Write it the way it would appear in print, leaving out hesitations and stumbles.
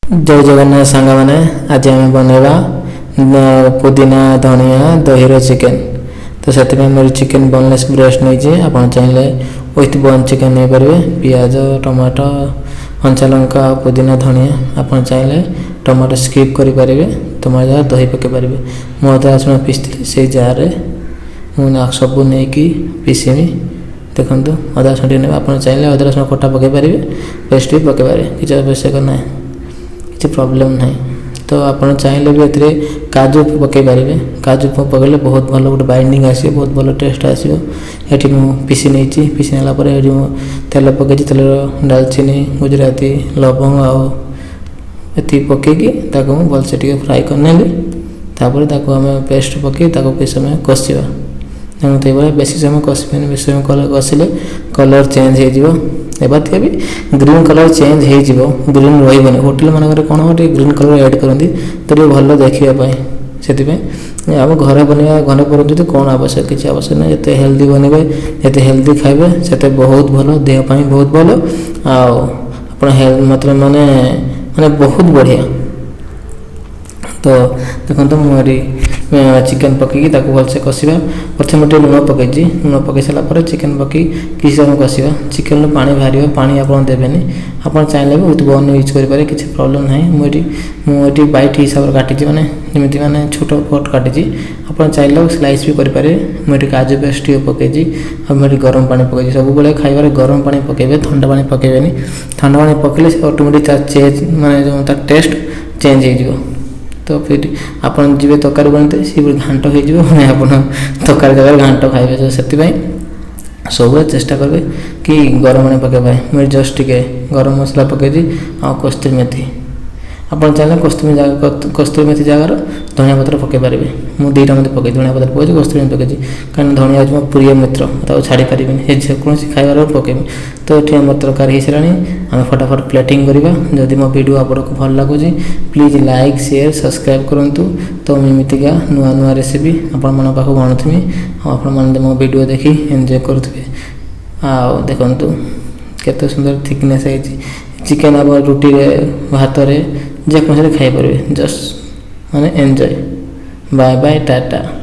ଜୟ ଜଗନ୍ନାଥ ସାଙ୍ଗମାନେ, ଆଜି ଆମେ ବନେଇବା ପୁଦିନା ଧନିଆ ଦହିର ଚିକେନ୍। ତ ସେଥିପାଇଁ ମୋର ଚିକେନ୍ ବୋନଲେସ୍ ବ୍ରେଷ୍ଟ ନେଇଛି। ଆପଣ ଚାହିଁଲେ ୱିଥ୍ ବୋନ୍ ଚିକେନ୍ ନେଇପାରିବେ। ପିଆଜ, ଟମାଟୋ, କଞ୍ଚା ଲଙ୍କା ଆଉ ପୁଦିନା ଧନିଆ। ଆପଣ ଚାହିଁଲେ ଟମାଟୋ ସ୍କିପ୍ କରିପାରିବେ, ଟମାଟୋ ଜାଗାରେ ଦହି ପକାଇ ପାରିବେ। ମୁଁ ଅଦା ରସୁଣ ପିସିଥିଲି, ସେଇ ଜାରରେ ମୁଁ ସବୁ ନେଇକି ପିସିବି। ଦେଖନ୍ତୁ, ଅଦା ରସୁଣ ଟିକେ ନେବେ। ଆପଣ ଚାହିଁଲେ ଅଦା ରସୁଣ କଟା ପକାଇ ପାରିବେ, ପେଷ୍ଟ ବି ପକାଇ ପାରିବେ, କିଛି ଆବଶ୍ୟକ ନାହିଁ, କିଛି ପ୍ରୋବ୍ଲେମ୍ ନାହିଁ। ତ ଆପଣ ଚାହିଁଲେ ବି ଏଥିରେ କାଜୁ ପକାଇ ପାରିବେ। କାଜୁ ପକାଇଲେ ବହୁତ ଭଲ ଗୋଟେ ବାଇଣ୍ଡିଙ୍ଗ ଆସିବ, ବହୁତ ଭଲ ଟେଷ୍ଟ ଆସିବ। ଏଠି ମୁଁ ପିସି ନେଇଛି। ପିସି ନେଲା ପରେ ଏଠି ମୁଁ ତେଲ ପକାଇଛି। ତେଲର ଡାଲଚିନି, ଗୁଜୁରାତି, ଲବଙ୍ଗ ଆଉ ଏତିକି ପକାଇକି ତାକୁ ମୁଁ ଭଲସେ ଟିକେ ଫ୍ରାଏ କରିନେଲି। ତାପରେ ତାକୁ ଆମେ ପେଷ୍ଟ ପକାଇ ତାକୁ କିଛି ସମୟ କଷିବା। ତେଣୁ ସେଇଭଳିଆ ବେଶୀ ସମୟ କଷିବେନି। ବେଶୀ ସମୟ କଷିଲେ କଲର୍ ଚେଞ୍ଜ ହେଇଯିବ। ଏବାତିଆ ବି ଗ୍ରୀନ୍ କଲର୍ ଚେଞ୍ଜ ହେଇଯିବ, ଗ୍ରୀନ୍ ରହିବନି। ହୋଟେଲ ମାନଙ୍କରେ କ'ଣ ହେବ, ଟିକେ ଗ୍ରୀନ୍ କଲର୍ ଆଡ଼୍ କରନ୍ତି ତ ଟିକେ ଭଲ ଦେଖିବା ପାଇଁ, ସେଥିପାଇଁ। ଆମ ଘରେ ବନେଇବା, ଘରେ କରନ୍ତୁ କ'ଣ ଆବଶ୍ୟକ? କିଛି ଆବଶ୍ୟକ ନାହିଁ। ଯେତେ ହେଲ୍ଦି ବନେଇବେ, ଯେତେ ହେଲ୍ଦି ଖାଇବେ, ସେତେ ବହୁତ ଭଲ, ଦେହ ପାଇଁ ବହୁତ ଭଲ। ଆଉ ଆପଣ ହେଲ୍ଥ ମତଲବ ମାନେ ମାନେ ବହୁତ ବଢ଼ିଆ। ତ ଦେଖନ୍ତୁ, ମୁଁ ଏଠି ଚିକେନ୍ ପକାଇକି ତାକୁ ଭଲସେ କଷିବା। ପ୍ରଥମେ ଟିକେ ଲୁଣ ପକାଇଛି। ଲୁଣ ପକାଇ ସାରିଲା ପରେ ଚିକେନ୍ ପକାଇ କିଛି ସମୟ କଷିବା। ଚିକେନ୍ରୁ ପାଣି ବାହାରିବ, ପାଣି ଆପଣ ଦେବେନି। ଆପଣ ଚାହିଁଲେ ବି ୱିଥ୍ ବୋନ୍ ୟୁଜ୍ କରିପାରିବେ, କିଛି ପ୍ରୋବ୍ଲେମ୍ ନାହିଁ। ମୁଁ ଏଠି ବାଇଟ୍ ହିସାବରେ କାଟିଛି, ମାନେ ଯେମିତି ମାନେ ଛୋଟ କଟ୍ କାଟିଛି। ଆପଣ ଚାହିଁଲେ ସ୍ଲାଇସ୍ ବି କରିପାରିବେ। ମୁଁ ଏଠି କାଜୁ ପେଷ୍ଟ ଟିକେ ପକାଇଛି ଆଉ ମୁଁ ଏଠି ଗରମ ପାଣି ପକାଇଛି। ସବୁବେଳେ ଖାଇବାରେ ଗରମ ପାଣି ପକାଇବେ, ଥଣ୍ଡା ପାଣି ପକାଇବେନି। ଥଣ୍ଡା ପାଣି ପକାଇଲେ ସେ ଅଟୋମେଟିକ୍ ତା ଚେଞ୍ଜ, ମାନେ ଯେଉଁ ତା ଟେଷ୍ଟ ଚେଞ୍ଜ ହେଇଯିବ। ତ ଫିର୍ ଆପଣ ଯିବେ ତରକାରୀ ବନାଇତେ, ସିଏ ବି ଘାଣ୍ଟ ହେଇଯିବ, ମାନେ ଆପଣ ତରକାରୀ ଜାଗାରେ ଘାଣ୍ଟ ଖାଇବେ। ତ ସେଥିପାଇଁ ସବୁବେଳେ ଚେଷ୍ଟା କରିବେ କି ଗରମ ପାଣି ପକାଇବା ପାଇଁ। ମୁଁ ଜଷ୍ଟ ଟିକେ ଗରମ ମସଲା ପକାଇଛି ଆଉ କସ୍ତୁରୀ ମେଥି। ଆପଣ ଚାହିଁଲେ କସ୍ତୁରୀ ମେଥି ଜାଗାର ଧନିଆ ପତ୍ର ପକାଇ ପାରିବେ। ମୁଁ ଦୁଇଟା ମଧ୍ୟ ପକାଇଛି, ଧନିଆ ପତ୍ର ପକାଇଛି, କସ୍ତୁରୀ ମେଥି ପକାଇଛି। କାରଣ ଧନିଆ ହେଉଛି ମୋ ପ୍ରିୟ ମିତ୍ର, ତାକୁ ଛାଡ଼ି ପାରିବିନି, ସେ ଯେକୌଣସି ଖାଇବାରେ ପକାଇବି। ତ ଏଠି ଆମର ତରକାରୀ ହେଇସାରିଲାଣି, ଆମେ ଫଟାଫଟ ପ୍ଲେଟିଂ କରିବା। ଯଦି ମୋ ଭିଡ଼ିଓ ଆପଣଙ୍କୁ ଭଲ ଲାଗୁଛି, ପ୍ଲିଜ୍ ଲାଇକ୍, ସେୟାର, ସବସ୍କ୍ରାଇବ୍ କରନ୍ତୁ। ତ ମୁଁ ଏମିତିକା ନୂଆ ନୂଆ ରେସିପି ଆପଣମାନଙ୍କ ପାଖକୁ ଆଣୁଥିବି ଆଉ ଆପଣମାନେ ମୋ ଭିଡ଼ିଓ ଦେଖି ଏନ୍ଜୟ କରୁଥିବେ। ଆଉ ଦେଖନ୍ତୁ, କେତେ ସୁନ୍ଦର ଥିକନେସ୍ ହେଇଛି ଚିକେନ୍। ଆପଣ ରୁଟିରେ, ଭାତରେ, ଯେକୌଣସିରେ ଖାଇପାରିବେ। ଜଷ୍ଟ ମାନେ ଏନ୍ଜୟ। Bye bye, Tata.